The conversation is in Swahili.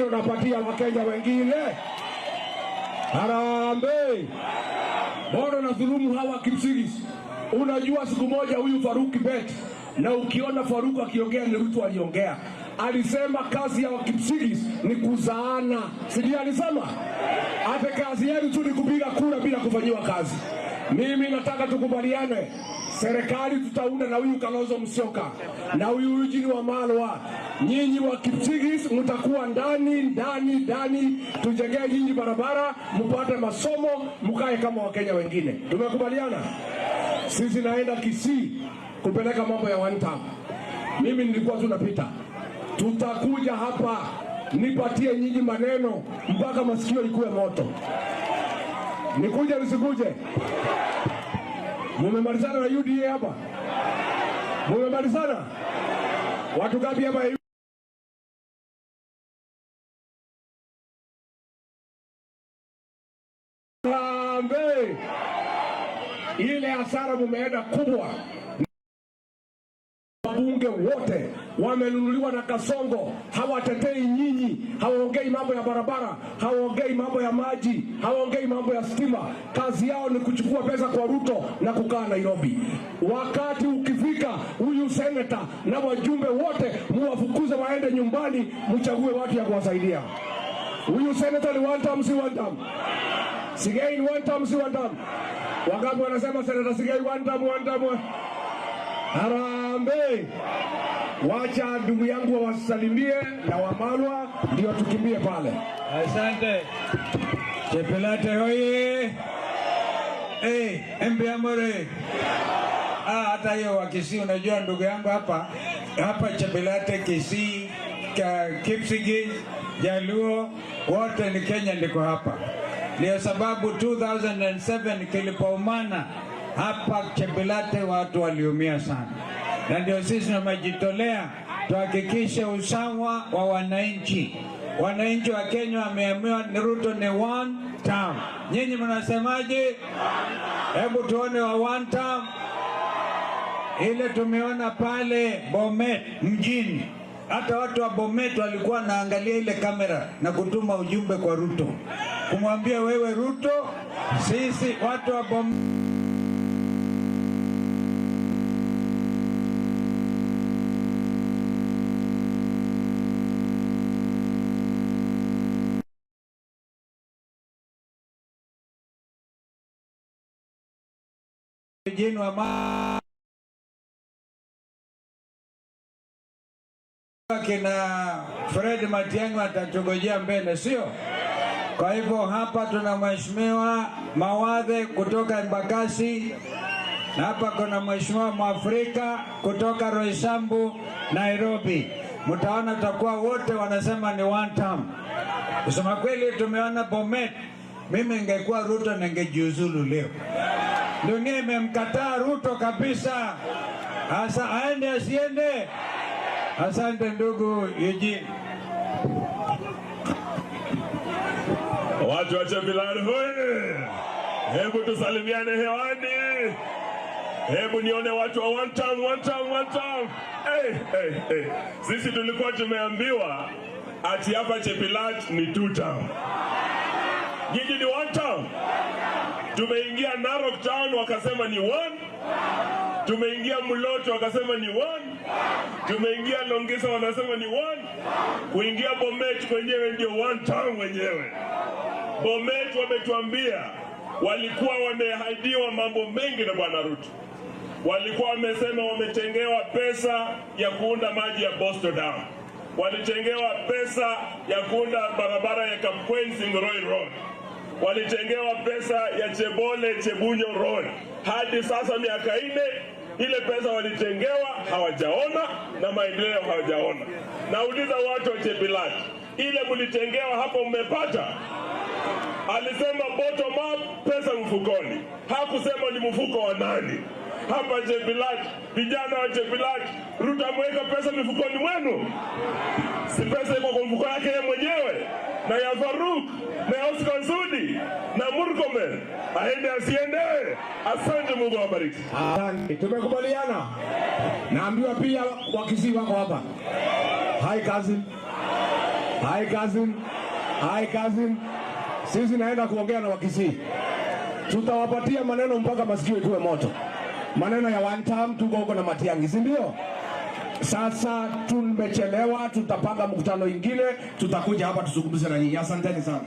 Unapatia Wakenya wengine. Harambee! Mbona unadhulumu hawa Kipsigis? Unajua siku moja huyu Faruk Kibet, na ukiona Faruk akiongea ni Ruto aliongea, alisema kazi ya Wakipsigis ni kuzaana, si ndio? Alisema hata kazi yenu tu ni kupiga kura bila kufanyiwa kazi. Mimi nataka tukubaliane, serikali tutaunda na huyu Kalonzo Musyoka na huyu Eugene Wamalwa. Nyinyi wa Kipsigis mtakuwa ndani ndani ndani, tujengee nyinyi barabara, mpate masomo, mkae kama Wakenya wengine. Tumekubaliana? Sisi naenda Kisii kupeleka mambo ya one term. Mimi nilikuwa tu napita, tutakuja hapa nipatie nyinyi maneno mpaka masikio ikuwe moto. Nikuje nisikuje? Mumemalizana na UDA hapa? Mumemalizana? Watu ngapi hapa? Harambee! Ile hasara mumeenda kubwa. Wabunge wote wamenunuliwa na Kasongo, hawatetei nyinyi, hawaongei mambo ya barabara, hawaongei mambo ya maji, hawaongei mambo ya stima. Kazi yao ni kuchukua pesa kwa Ruto na kukaa Nairobi. Wakati ukifika, huyu seneta na wajumbe wote muwafukuze waende nyumbani, mchague watu ya kuwasaidia. Huyu seneta ni one term, si one term? Sigei ni one term, si one term? Wangapi wanasema seneta Sigei one term, one term? Harambee! Wacha ndugu yangu wawasalimie na Wamalwa ndio tukimbie pale. Asante. Chepelate hoye. Hey, Mbuya more. Ah, hata hiyo wa Kisii, unajua ndugu yangu hapa hapa Chepelate, Kisii, Kipsigis, Jaluo wote ni Kenya, ndiko hapa. Ndio sababu 2007 kilipoumana hapa Chepelate watu waliumia sana, na ndio sisi tumejitolea tuhakikishe usawa wa wananchi. Wananchi wa Kenya wameamua ni Ruto ni one term. Nyinyi mnasemaje? Hebu tuone wa one term. Ile tumeona pale Bomet mjini, hata watu wa Bomet walikuwa wanaangalia ile kamera na kutuma ujumbe kwa Ruto kumwambia, wewe Ruto, sisi watu wa Bomet mjini wa kina Fred Matiang'i atatugojea mbele, sio? Kwa hivyo hapa tuna mheshimiwa Mawadhe kutoka Embakasi na hapa kuna mheshimiwa Mwafrika kutoka Roysambu, Nairobi. Mtaona tutakuwa wote wanasema ni one term. Kusema kweli, tumeona Bomet. Mimi ningekuwa Ruto ningejiuzulu leo. Dunia imemkataa Ruto kabisa. Asa aende asiende? Asante ndugu Eugene. Watu wa Chepilani hoye! Hebu tusalimiane hewani. Hebu nione watu wa one term, one term, one term. Hey, hey, hey. Sisi tulikuwa tumeambiwa ati hapa Chepilat ni two term. Nyinyi ni one term. Tumeingia Narok town wakasema ni one. Tumeingia Mloto wakasema ni one. Tumeingia Longisa wanasema ni one. Kuingia Bomet kwenyewe ndio one term wenyewe. Bomet wametuambia walikuwa wameahidiwa mambo mengi na Bwana Ruto. Walikuwa wamesema wametengewa pesa ya kuunda maji ya Bosto Dam, walitengewa pesa ya kuunda barabara ya Kapkwen Singoroi Road, walitengewa pesa ya Chebole Chebunyo Road. Hadi sasa miaka 4 ile pesa walitengewa hawajaona na maendeleo hawajaona. Nauliza watu wa Chepilat, ile mlitengewa hapo mmepata? Alisema bottom up, pesa mfukoni. Hakusema ni mfuko wa nani. Hapa Chepilat, vijana wa Chepilat, Ruto ameweka pesa mifukoni mwenu? Si pesa iko kwa mfuko yake yeye mwenyewe na ya Faruk na ya Oscar Sudi na Murkomen. Aende asiende? Asante, Mungu awabariki. Asante. Tumekubaliana. Naambiwa pia Wakisii wako hapa. Hi cousin. Hi cousin. Hi cousin. Sisi naenda kuongea na Wakisii. Tutawapatia maneno mpaka masikio ikuwe moto. Maneno ya one term, tuko huko na Matiang'i, si ndio? Sasa tumechelewa, tutapanga mkutano ingine, tutakuja hapa tuzungumze na nyinyi. Asanteni sana.